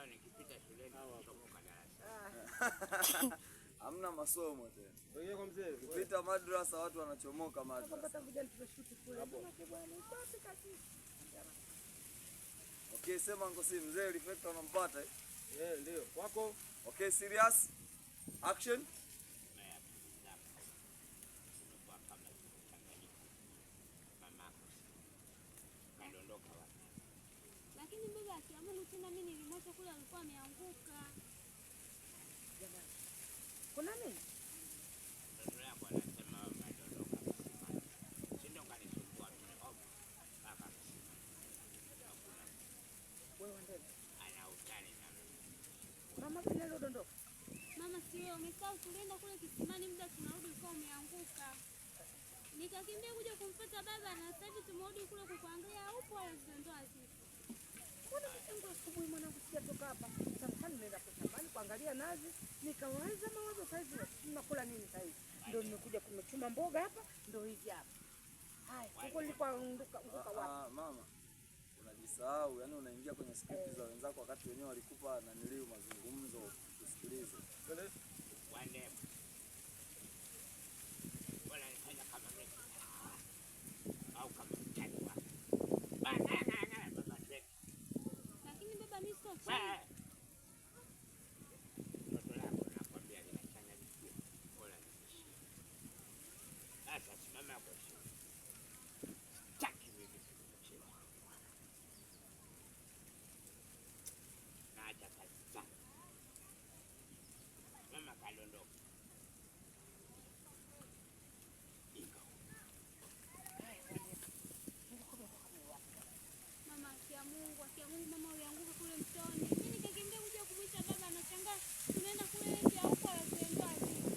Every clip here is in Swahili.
Nikipita shuleni kuchomoka darasa. Hamna masomo tena. Ukipita madrasa watu wanachomoka madrasa. Okay, sema ngosi mzee reflector unampata eh? Eh, ndio. Wako? Okay, serious. Action. Zimekuwa kama zimechanganyika. Mamako kadondoka wapi? Lakini baba akiamuru tena, mimi nilimwacha kule, alikuwa ameanguka. Jamani, kuna nini? Mtoto yako anasema kadondoka kisimani. Si ndio kanisumbua mimi mpaka kisimani. Hakuna Wewe Wandema, ana utani na mimi. mama gani aliyodondoka? Mama, si wewe umesahau, tulienda kule kisimani, muda tunarudi ulikuwa umeanguka. Nikakimbia kuja kumfuata baba, na sasa hivi tumerudi kule kukuangalia, upo wala zidondoa zipo. Mbona mimi tangu asubuhi mwanangu sijatoka hapa? Sana sana nimeenda kwa shambani kuangalia nazi, nikawaza mawazo saizi nakula nini saizi? Ndio nimekuja kumechuma mboga hapa, ndio hizi hapa. Haya, huko nilikuwa anguka anguka wapi? Ah, mama unajisahau, yani unaingia kwenye script za wenzako wakati wenyewe walikupa naniliu mazungumzo usikilize. Wandema. Wananifanya kama mimi au kama mtani wako. Bana baba Drake. Lakini baba, mimi sio chini. Mtoto lako nakwambia linachanganyikiwa. Bora nitishie. Sasa simama kwa heshima. Sitaki mimi kukucheza. Naacha kazi zangu. Mama kadondoka. Ingo. Haya, Wandema. Nilikuwa kama wapi? Mama, akia Mungu, akia Mungu, mama ulianguka kule mtoni. Mimi nikakimbia kuja kumwita baba, anashangaa tunaenda kule eti huko wala zidondoa zipo.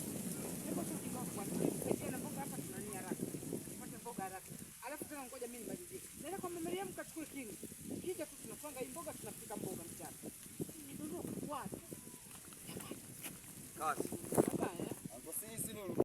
Hebu tu kidogo bwana. Saidia na mboga hapa tunani haraka. Tupate mboga haraka. Alafu tena ngoja mimi nimalizie. Naenda kwa mama Mariam kachukue kinu. Kija tu tunapanga hii mboga tunapika mboga mchana. Nimedondoka wapi? Cut.